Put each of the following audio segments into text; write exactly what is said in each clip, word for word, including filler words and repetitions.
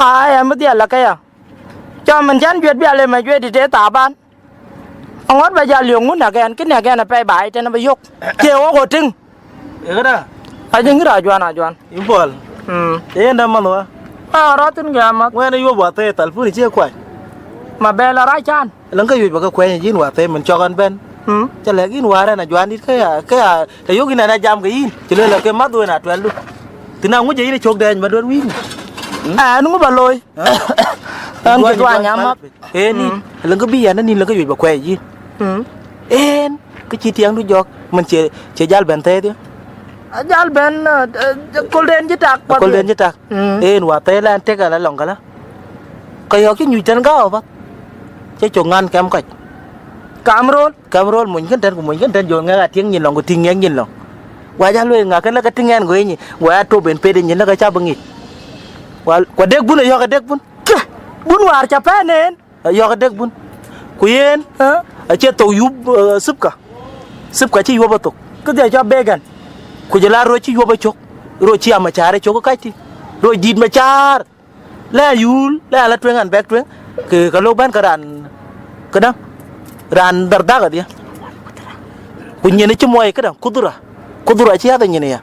Ai, ɛn bï dhiɛl la këya. Cɔm mën cän juet bï ale ma juet dït ë thaban. Aŋot ba jal yök ŋun akɛn, kïn akɛn apɛi baai tën abï yök. Cie wok ɣo tïŋ. Ëkëda. Acï ŋïr ajuan ajuan. Ipuɔl. Mm. Yen dä manh wa. Ah, rɔt thïn gɛ amath. Ŋuɛn yuɔp wa thëë thal pun cie kuany. Ma bɛl arac can. Lëŋ ke yuec ba ke kuɛny yïn wa thëë mën cɔk ɛn bɛ̈n. Mm. Ca lɛ̈k yïn war ɛn ajuan dït ke ya, ke ya, të yök yïn ɛn ajam ke yïn. Cï lël ke math wen atuɛldu. Thïn aŋuc yïn cök dɛɛny ba duɔ̈t wïn. Ɛn ŋu ba looi. Ɛn cï tuany amath. Ëni, lëŋ kë bï yɛn, ëni lëŋ kë yuec ba kuɛɛc yï. Mm. Ëën, kë cï tiɛŋdu jɔk, mën cie, cie jal bɛ̈n thɛɛr thië. Ajal bɛ̈n, eh, eh, aköl den cï tak, aköl den cï tak. Mm. Ëën, wa thɛɛr lɛn tek ala lɔŋ kala. Ka yɔk cï nyuc tën gääu apath. Cï cök ŋan kɛm kɔc. Kam röl. Kam röl mony kën tën, ku mony kën tën jɔ ŋɛk atiëŋ nyin lɔŋ, ku tïŋ ŋɛk nyin lɔŋ. Wa jal lueel ŋa kën lë ke tïŋ ɛn go yenyi, wa ya top en pet nyin lë ke ca bï ŋic. Wa, ku adek bun, ayɔk adek bun. Kë, bun wäär ca pɛ̈n en. Ayɔk adek bun. Ku yen, eh, acie thok yup, eh, sipka. Sipka cï yuɔp athok. Këdhie cɔp bek ɛn. Ku jɔl a roc cï yuɔp acök. Roc cï amacaar acök kac tï. Roc dït macaar. Lɛ yuul, lɛ ala tueŋ an bɛk tueŋ. Ke, ke lok bɛ̈n ke raan, këdäŋ. Raan dhardhak adhie. Ku nyin cï muɔi këdäŋ, kudhura. Kudhura cï yath nyin ya.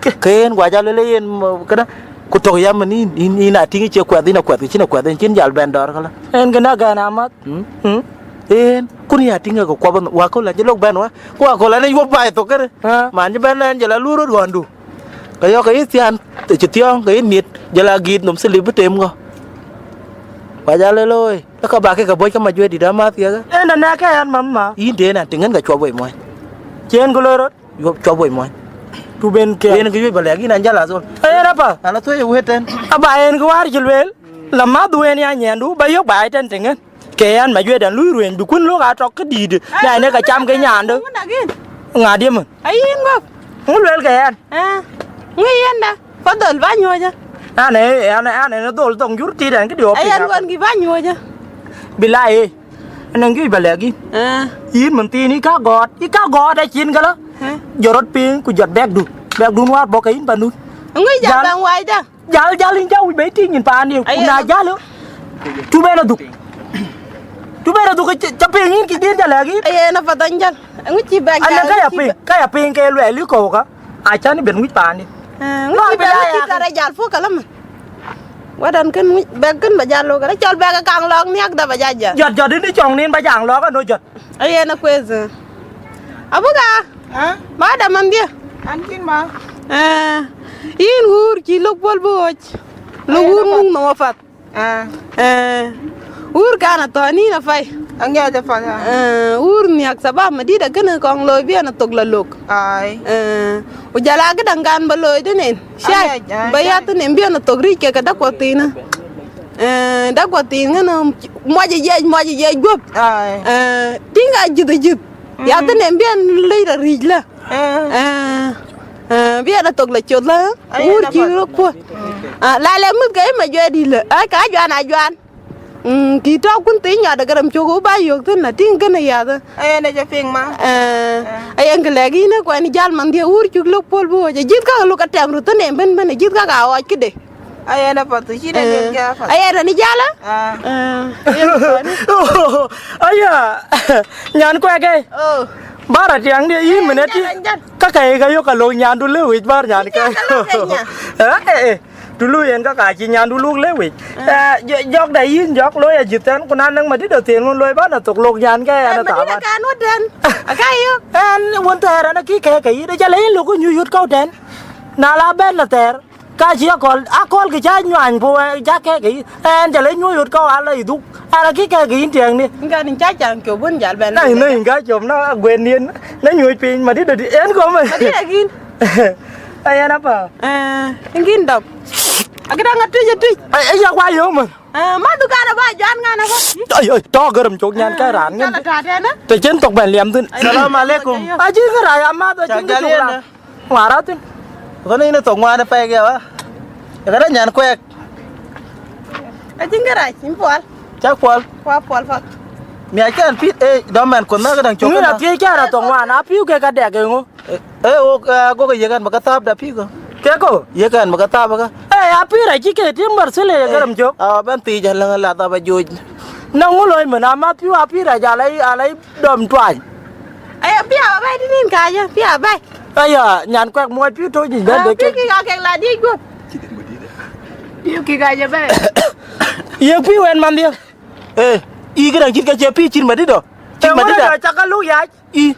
Ke, ke yen guac alele yen, mm, këdäŋ. Ku tök ya mën yïn, yïn, yïn a tïŋ cie kuɛth, yïn a kuɛth, yïn a kuɛth, yïn cïn jal bɛn dɔɔr këlä. En kënë agɛn amath. Mm. Mm. En, kun ya tïŋ ke kuɔp, wa köl acï lok bɛn wa. Ku wa köl anë yuɔp baai thok kënë. Ah. Man cï bɛn ɛn jël alu röt ɣɔndu. Ke yɔk ke yï thiaan, të cï thiɔ̈ɔ̈ŋ, ke yï miet, jël a giit nhom thilip bï tem ŋö. Wa jal lele woi. Ë ka ba ke ke bɔ̈c ke ma juëc dït amath thiëëk. En anɛ̈k ke ɛn mama. Yïn të en an tïŋ en ke cuɔp woi muɔny. Cien ku loi röt. Yuɔp cuɔp woi muɔny. Tu ben ke. En ke yuec ba lɛ̈k yïn an jal a thol. Ë, en apa. An a thuëëc ë wëët tën. Aba en ke wäär cï lueel. La math wen ya nyiɛndu, ba yök ba ai tën tïŋ en. Ke yɛn ma juëc dɛn lui rueny, bï kun lok a tɔk këdïïtë. Ai, na ne ka cam ke nyaande. Ŋa dië mën? Ayïn guɔ̈p. Ŋu lueel ke yɛn? Ah, ŋu yɛn da? Fadhol ba nyuɔɔcë. An ee, an, an ee dhol thoŋ jur tit ɛn këdï ɣɔp. Ayen ɣɔn kï ba nyuɔɔcë. Bila ee. Anɛŋ kï ba lɛ̈k yïn. Ah. Yïn mën thiin yï ka gɔɔt, yï ka gɔɔt acïn këlä. Ah. Jɔt rɔt piny ku jɔt bɛ̈kdu. Bɛ̈kdun wäär bɔ̈ ke yïn panun. Ŋu jal baŋ wacda? Jal, jal yïn ca wic ba yï tïŋ yïn paan diu. Ku na jal, tu ben adhuk. Tu ben adhuk, ca, ca piŋ yïn kï din ca lɛ̈k yïn. Ayen apath an jal. Ŋu cï bɛ̈k jal, ka ya piŋ, ka ya piŋ ke luɛɛl yï kɔ̈u ka. Acan ben wic paan diu. Eh, ŋu cï bɛ̈k, ŋu cï kara jal puk kalam. Wadan kën wic, bɛ̈k kën ba jal lok, kara cɔl bɛ̈k kaŋ lɔk niak da ba jal jal. Jɔt, jɔt, yïn cɔŋ nin ba jaŋ lɔk, ano jɔt. Ayen akueth. Abuka. Ah? Ma da man dia. An kin ma. Eh, yïn wur cï lok puɔl bï ɣɔc. Lok wur muk nhom apath. Ah. Eh, wur kan athɔ̈n yïn apai. Aŋiɛc apath, ah. Eh, wur niak sabab madït akënë kɔŋ looi bï ɛn athok la lok. Ai. Eh, ku jal a këdäŋ kan ba looi tënen. Cia, aŋiɛc, ah, ba cia. Yath tënen bï ɛn athok ric ke ke dakuɔth thiinë. Eh, dakuɔth thiin ŋënë, muɔc ë yiɛc, muɔc ë yiɛc guɔ̈p. Ai. Eh, tïŋ ka jïth ë jïth. Mm. Yath tënen bï ɛn lec rɔ ric lä. Eh. Eh, eh, bï ɛn athok la coth lä, ai, wur cï röt puɔ̈l. Ah, la le mïth ke yï ma juëc dït lë, ai, ka juan ajuan. Mm, kï tɔ̈ kun thïn nyɔt ë gërëm cök, wä ba yök thïn, na tïŋ kënë yath. Ayen ë cä piŋ ma. Eh, ayen kë lɛ̈k yïn ë kuɛn jal manhdië wur cuk lok puɔl bï ɣöc. Ajïth kakë lok atɛm röt thïn en bën bën, ajïth kakë a ɣɔc këde. Ayen ë path, cïn ë luel kë apath. Ayen ë ni jal ë? Ah. Eh, ayen ë path. Aya, nyan kuɛk ë. Oh. Bär atiɛŋdië yïn mën ë tï. Nyan, nyan. Kakë ye ka yök ka lok nyandu lëu yic bär nyan kë. Nyan ka lok ke nya. Eh, eh, eh. Tulu yen ka ka cï nyandu luk le wec. Ah. Eh, jɔ-, jɔk da yïn jɔk loi ajïth tɛn, ku na nɛŋ madït athel ŋun loi bän athok lok nyan kë ɛn. Eh, athaban. Madït akan wä tɛn. Aka yök. Ɛn wun thɛɛr ɛn akï kɛɛk ke yïn, jɔl a yïn lok ku nyuc yot kɔ̈u tɛn. Na la bɛn la thɛɛr, ka cï akɔl, akɔl kï ca nyuany po, eh, ca kɛɛk ke yïn. Ɛn jɔl a nyuc yot kɔ̈u ala yï dhuk. Ɛn akï kɛɛk ke yïn tiɛŋni. Ŋa ni ca caŋ cop wun jal bɛn. Nɛŋ, nɛŋ ka cop na guendiɛn. Na nyuc piny madït adï. Ɛn kɔmɛ. Madït akïn. Ayen apa. Eh, ŋin dɔm. Akëdäŋ atuc atuc. Ai, ai, ya kua yöŋ mën. Eh, ma dukan aba juan ŋan aba. Ai, ai, tɔ gërëm cök nyan kë raan ŋin. Cala tatɛn. Të cïn thok bɛn liɛm thïn. Ai, salam alaikum. Acï kë rac amath, acï kë cök la. Ŋuara thïn. Kɔn yïn thok ŋuan pɛk ya wa. Kërɛ nyan kuɛk. Acïn kë rac, yïn puɔl. Cak puɔl. Kua puɔl path. Miac kɛn pit, eh, dɔm mɛn kuɔn na këdäŋ cök. Ŋin na. Athiec kɛn athok ŋuan, apiu ke ka dɛk eŋö? Eh, eh, wok, eh, agokë yek ɛn bä ke thääp da pïïkë. Ke ko? Yek ɛn bä ke thääp kä. Aya pïïr acï ke tiim Marcelo ye gërëm cök. Aa, bɛ̈n thiic, alëŋ la dhap ajuëc. Na ŋö loi mën, amath piu apïïr aca lɛi, alɛi dɔm tuany. Aya pïïr aba bɛ̈i tënïn kacä, pïïr aba bɛ̈i. Aya, nyan kuɛk muɔc piu tɔ̈ nyic bɛ̈n de pïïr kek. Kï ka kek la diëc guöp. Pïïr kï kacä bɛ̈i. Ye pïïr wën manhdië. Ee, yï këdäŋ cït ke cie pïïr cït madït dɔ. Cït madït dɔ. Cak ka luk yac. Ï,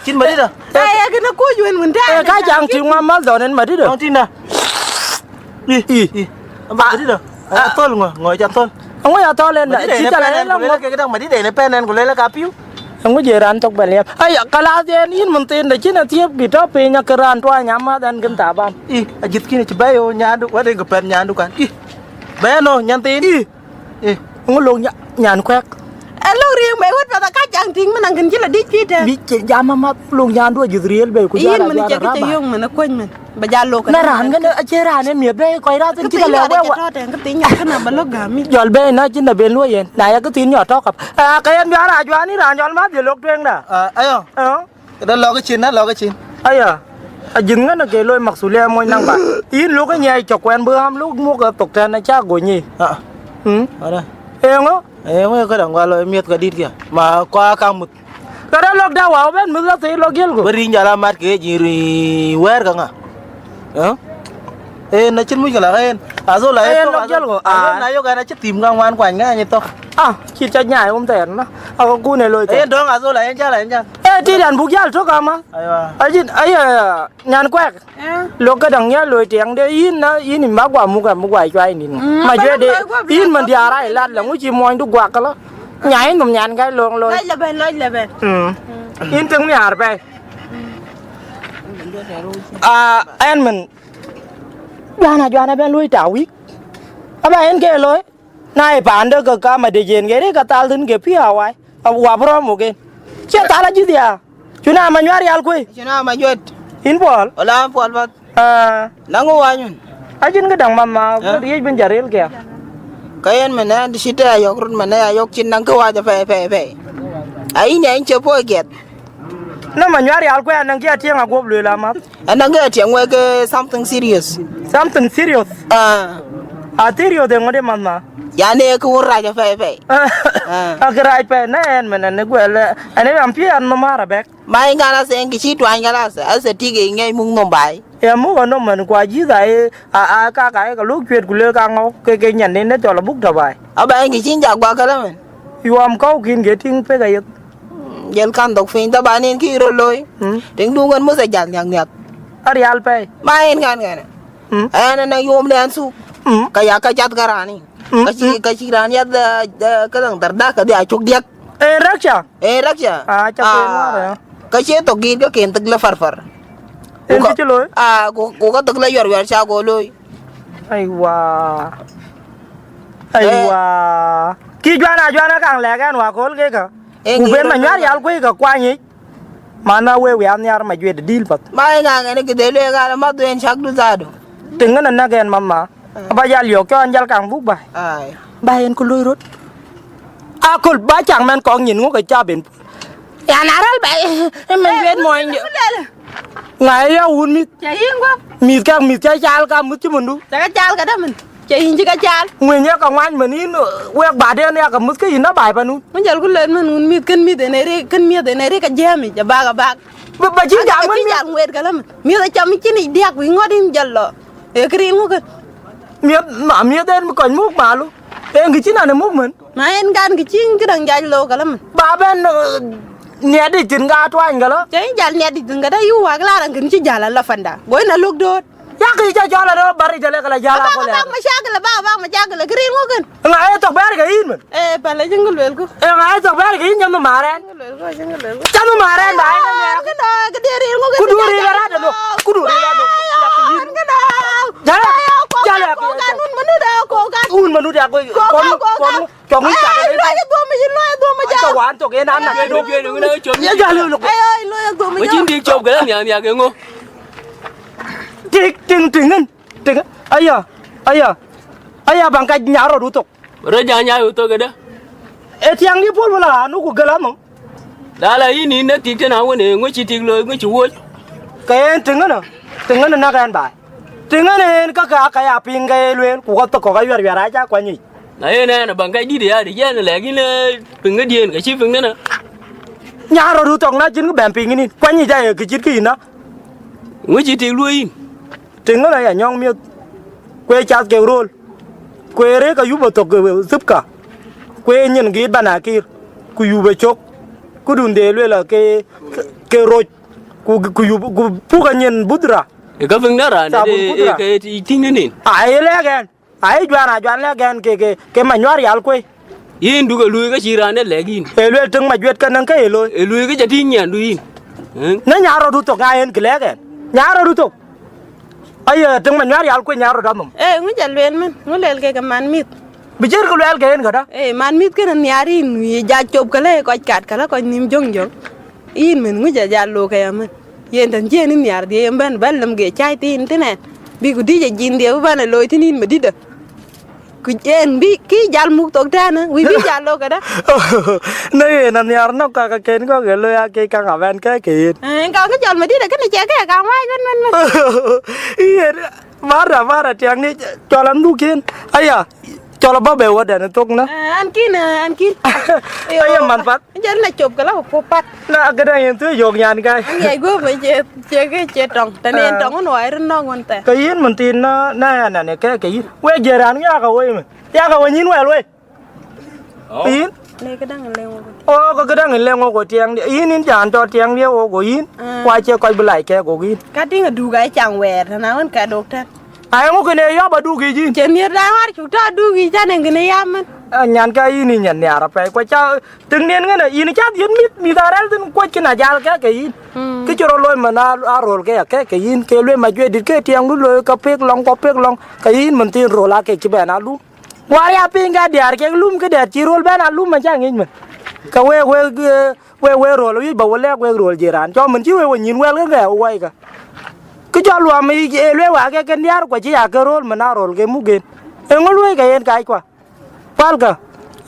cït madït dɔ. Aya kënë kuc wën wën tɛ̈. Ee, ka caŋ tïŋ ŋuan mal dhɔn en madït dɔ. Tɔŋ tïŋ dä. Ï, ï, ï. Aba madït dɔ. Aa, thɔl ŋö, ŋö ca thɔl. Ŋö ya thɔl en dä. Madït dɔ cït en ala pɛn en la ŋö. Kek däŋ madït dɔ en pɛn en ku lele ka piu. Ŋö je raan thok bɛ̈n liɛp. Aya, kalas en yïn mën thiin dä cïn athiëp kï tɔ̈ piny akë raan tuany amath en kën thaban. Ï, ajïth kïn cï bɛ̈i o nyandu, wɛ̈t en kë pɛn nyandu kan. Ï, bɛ̈n o nyan thiin. Ï. Eh, ŋö lok nya-, nyan kuɛk? Ee, lok riëëŋ bei wët path, aka caŋ tïŋ mën, aŋkën cï la dic pïïr tɛ̈n. Bï cï jam amath, lok nyandu ajïth riël bei, ku jal a juan raba. Yïn mën cï kë cï yök mën akuɔ̈c mën, ba jal lok. Na raan kënë acie raan ë miëth bei, kɔc rath thïn cï ke lɛ̈k wek wa. Kë tɔ̈ tɛ̈n, kë thiin nyɔk kënë ba lok gäm yïn. Jɔl bei na cïn na ben luɔi yen, na ya kë thiin nyɔk tɔ̈ kap. Aa, ke yen bï a rac juan yïn raan jɔl math ye lok tueŋda. Aa, ayo. Aa. Këdë lɔ̈k cin, na lɔ̈k cin. Aya, ajïth ŋën ke loi maksulia mony naŋ ba. Yïn luk ë nyiɛɛc cɔk kuɛn bï ɣäm luk muk ë thok tɛ̈n acä gony yic. Ah. Hmm? Ada. Eeŋö? Eeŋö këdäŋ gua lɔ miɛth ka dït kia. Ma kua ka muth. Këdë lɔ̈k da wau bɛ̈n mïth la thëi lɔ̈k giël ku. Bï riŋ jal amat ke jiŋ riŋ wɛ̈ɛ̈r ka ŋa? Ë? Ee, na cïn muckila, ee, azol a ee, ee, thok, lok azol, jal go, azol ah. Na yök ɛn acï thim ka ŋuan kuany ŋa ɛn thok. Ah, cït ca nyaai wum thɛɛr na. Akë kun ee loi thɛɛr. Ee, dɔŋ azol a ee jal, a ee jal. Ee, tït ɛn buk jal tök ama. Aywa. Acïn, aya, nyan kuɛk. Eh. Lok këdäŋ ya loi tiɛŋde, yïn na, yïn imba gua muk ɛn bï gua cuai nïn. Mm, ma juɛt de, loi guɔ bï yïn man diaar ai lat la, ŋu cï muɔnydu guak këlä. Nyai nɔm nyan gai loŋ loi. Lɔc lɛ bɛ̈n, lɔc lɛ bɛ̈n. Mm. Mm. Yïn tïŋ nhiaar pɛi. Ah, ɛn mën, Juana, Juana bɛ̈n luɔi ta wïk. Aba en ke looi. Na ye paande ke kam adec en ke ri ka thal thïn ke piɔ̈u awai. Wa bï rɔ̈m wok en. Cie thal ajïth ya. Cuna ma nyuar yal kuei. Cuna ma juet. Yïn puɔl? Wala puɔl path. Ah. Na ŋö wanyun? Acïn këdäŋ mama, eh? Riëc bïn ja ril kia. Ka yen mën ɛn cï tɛ ayɔk rot mën ayɔk cïn naŋ kë wac apɛi, pɛi, pɛi. Ayïn ya yïn cie puɔi giɛth. Na ma nyuar yal kuei anaŋ kë atiɛŋ aguɔp lueel amath. Anaŋ kë atiɛŋ wek, eh, something serious. Something serious? Ah. A serious eŋö de mama? Yani kë wun rac apɛi, pɛi. Ah. Akë rac pɛi, na ɛn mën ɛn guɛl, ɛn ë am piɛn no mara bɛk. Ma yen kan asɛn kë cï tuany kalas, asɛ tik ë ŋiɛc muk nom baai. Ya muk anɔm mën ku ajïth a, a, a kaka ye ka luk cuet ku le ka ŋɔk ke, ke nyan nin ne cɔl abuk tɔ baai. Aba yen kë cïn jak guak kala mën. Yuɔm kɔu kin ke tiŋ pek ayeth. Jël kan dhok piny, thaban en kï röt looi. Mm. Tiŋ du ŋön mos ajal nhiak nhiak. Arial pɛi. Ma en kan kɛn. Mm. Ɛn anɔŋ yom de ɛn thuk. Mm. Ka ya ka cath ka raan ic. Mm, ka cï, mm. Ka cï raan yath, eh, eh, ka dhäŋ dhärda ka dhia cök diäk. En rɛ̈k ca? En rɛ̈k ca. Ah, ca kueen wäär, eh. Ka cie thok gïïr ka ken thek la far far. En kë cï looi? Ah, go, go ka thek la yuɛr yuɛr ca go looi. Aiwa. Eh. Aiwa. Kï juan a juan a kaŋ lɛ̈k ɛn wa kööl kek kä. Ku ben ma nyuar yal kuei ka kuany yic. Mana we wian nhiar ma juet dil path. Ma ë ŋaŋ ɛn kë dhil wek ala ma dhueen cak du dhadu. Tiŋ ŋän anäk ɛn mama. Aba jal yök cɔn jal kaŋ buk baai. Ai. Baai en ku loi rot. Akol ba cak mɛn kɔk nyin ŋuk ë ca ben. Ya na ral baai, ë mɛn juet mɔny de. Ŋa ë ya wun mïth. Ca yïn guɔ̈p. Mïth kak mïth ca cal ka mïth cï mën du. Ca ka cal ka dä mën. Ca yïn cï ka cal. Ŋueny ë ka ŋuany mën yïn, wek baden ya ka mïth ke yïn na baai panun. Mën jal ku lɛt mën wun mïth kën mïth en ë ri, kën mïth en ë ri ka jiɛɛm ic, abak abak. Ba, ba cï jam wën mïth. Jal ŋuet ka lä mën. Mïth acam cïn ic diäk wï ŋɔt yïn jal lɔ. Ë kë rin ŋuk kën. Miɛth, ma miɛth en kɔc muk malu. En kë cïn an muk mën. Ma en kan kë cïn këdäŋ jac lo ka lä mën. Ba bɛn, eh, niɛt ic thïn ka tuany ka lä. Cä yïn jal niɛt ic thïn ka dä yï wak lar an kën cï jal a lɔ panda. Go yïn a luk doot. Yak kë cä cɔl a rɔ bar ic alë ka la jal a kol ya. Abak macakil, abak, abak macakil, kë rin ŋuk kën. Ŋa e thok bɛ̈ɛ̈r ke yïn mën? Eh, pale cïn kë luel ku. Eh, ŋa e thok bɛ̈ɛ̈r ke yïn nyam marɛn. Cam marɛn ba ai. Ku du ri la rat no. Ku du ri la no. Jala. Jala. Ko kan un manu da ko kan. Un manu da ko. Ko ko. Cok ni cak ni. Lo ya dom ji, lo ya dom ja. Cok wan cok en an na. Ye jalo lo. Ayo, lo ya dom ja. Cin di cok gala nya nya ke ngo. Tik ting ting. Tik. Aya. Aya. Aya bang ka nyaro du tok. Ro ja nya u tok da. E tiang ni pol wala anu ku gala no. Dala yïn yïn dek tik tënë awën, ee, ŋö cï tik looi, ŋö cï wuöc? Ke en tïŋënë, tïŋënë näk ɛn baai. Tïŋ ënë en käkkä, aa ka ya piŋ ke ye lueel, ku ka thok kɔ̈k ayuɛr yuɛr aa ca kuany yic. Na yen ɛn abaŋ kac dït ya, dï yɛn lɛ̈k yïn, ee, piŋ këdiën, ka cï piŋ kënë. Nyaar rɔt ë thok na cïn kë bɛ̈n piŋ yïn, kuany yic aye kë cït kë yïn na. Ŋö cï tik luɔ̈i yïn? Tïŋ ënë ya nyɔ̈ŋ miëth, ku ee cath kek rööl, ku ee rëëk ayup ë thok, ee, thïpka, ku ee nyin gïït banakïr, ku yup ë cök, këdun de lueel ke, ke, ke roc, ku, ku yup, ku puk anyin budhra. Ë ka piŋ dä raan dɛ̈t, sabun ee, ee, budhra. Ke tïŋ ënën. Aa, ye lɛ̈k ɛn. Ai juan, a juan lɛ̈k ɛn ke, ke, ke Manyuar Yal Kuei. Yïn duk ë luui ke cï raan dɛ̈t lɛ̈k yïn. Ee lueel tïŋ Majuet kënë ke ye looi. Ë luui ke ca tïŋ nyiɛndu yïn. Ëë? Na nyaar rɔt ë thok ŋa yen kë lɛ̈k ɛn. Nyaar rɔt ë thok. Aye tïŋ Manyuar Yal Kuei nyaar rɔt anhom. Ee, ŋö ca lueel mën? Ŋö lueel ke ke man mïth? Bï ciɛ̈t kë luɛɛl ke yen këdä? Ee, man mïth kënë nhiaar yïn, ye ja cop këlë kɔc kat, këlë kɔc nïïm jöŋ jöŋ. Yïn mën ŋö ca jal looi këya mën? Yen tën cï en nhiaar dhie yen bɛ̈n, bɛ̈n lëm ge cäi thiin tënɛn, bï ku dïc ë jin dhie bï bɛ̈n ë looi thïn yïn madït. Ku en bï kï jal muk thok tɛ̈në, wïc bï jal looi këdä? Na yen anhiaar nɔ̈k, ka, ka ken kɔ̈k ë looi ake kaŋ abɛ̈n kɛ̈k ke yen. Ee, ka kë cɔl madït kënë cie kë kaŋ wääc wën, wën, wën. Yen, mara, mara tiɛŋ ni cɔl an dhuk yen. Aya, cɔl abɔ̈ be wädɛn ë thok na. Ee, an kïn, ee, an kïn. Aya, man path. Jël na cop ke la ku puɔ̈u pat. Na këdäŋ yen thuëëc yök nyan kai. Aŋiɛc guöp ë cie, cie kë cie tɔŋ. Tën en, ee, tɔŋ wën wai röt nɔ̈k wën thɛɛr. Ke yïn mën thiin na, na ya nɛn ë kɛ̈k ke yïn. Wek jiëë raan yakë wei mën. Yakë wei nyïn wɛl wei. Oh. Yïn? Le këdäŋ ë leŋ wok. Oh, ke këdäŋ ë leŋ wok tiɛŋdiɛ̈. Yïn, yïn jaan tɔ tiɛŋdiɛ̈ wok go yïn. Ee. Ku acie kɔc bï lac kɛ̈k go yïn. Ka tïŋ aduk aa caŋ wɛɛr, tën awën ka dok tɛ̈n. Ai, ŋö kënë yɔ̈p aduk yic yïn? Cie nhiër daai wäär cuk tɔ aduk yic, tën en kënë ya mën. Ee, nyan ka yïn, yïn nyan nhiaar apɛi. Ku ca tïŋ nin ŋënë, yïn ca dhiëth mïth, mïth arɛ̈ɛ̈r thïn kuɔc kën ajal kɛ̈k ke yïn. Mm. Kë cï rɔt looi mën a, a rööl ke ya kɛ̈k ke yïn, ke lueel Majuet dït ke tiɛŋdu looi ka pek lɔŋ, ku pek lɔŋ, ke yïn mën thiin rööl aa kek cï bɛ̈n alum. Wäär ya piŋ ka diäär kek lum këdɛ̈t cï rööl bɛ̈n alum acä ŋic mën. Ke wek, wek, ee, wek, wek rööl, wïc ba we lɛ̈k wek rööl jiëë raan. Cɔk mën cï wek we nyïn wɛl ke ke wai ka. Kë cɔl luɔm ë, ë lueel wäär ke kën diäär ku acï ya ke rööl mën a rööl ke muk en. Eeŋö luɔ̈i ke yen kackua? Palkë,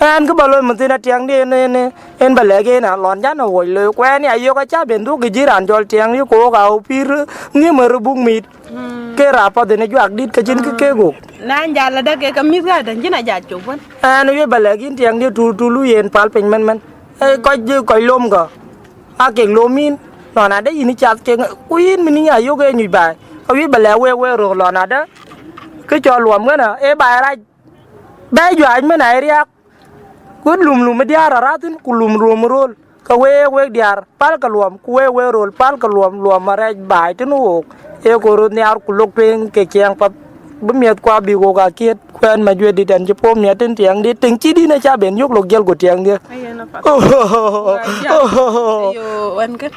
ɛn kë ba looi mën thiin atiɛŋdiɛ̈ en, en, en ba lɛ̈k en alɔn can awuɔc looi. Ku ɛn ya yök acä ben dhuk kë jiëë raan cɔl tiɛŋdiɛ̈ ku wok aa pïïr nhïïm ë röt buk miit. Mm. Ke rap path en ë juak dït ke cïn kë, mm, kek wok. Na jal adä ke ke mïth ka tën cïn ajal cop wën. Ɛn wiëc ba lɛ̈k yïn tiɛŋdiɛ̈ tul, tul yen pal piny mën mën. Ee, mm, kɔc, kɔc lom kë. Aa kek lom yïn. Lɔn adä yïn ë cath kek, ku yïn mën ya yök ë nyuc baai. Ke wiëc ba lɛ̈k wek, wek röök lɔn adä. Kë cɔl luɔm kënë, ee baai rac. Bɛ̈ɛ̈i juëc mën aa ye riääk, ku lum lum ë diäär arɛ̈ɛ̈r thïn, ku lum lum ë rööl, ke week, wek diäär, palkë luɔm, ku week, wek rööl, palkë luɔm, luɔm arɛɛc baai tënë wook, ee kɔc röt nhiaar ku lok tueŋ ke ciɛɛŋ path, bï miɛ̈thkua bïk wok akiët, ku ɛn Majuet dït ɛn cï puɔ̈u miɛt tën tiɛŋdiɛ̈, tïŋ cït yïn acä ben yök lok jiël ku tiɛŋdiɛ̈. Ayen apath. Oh, oh, oh, oh, oh. Ayo, ɛn kë.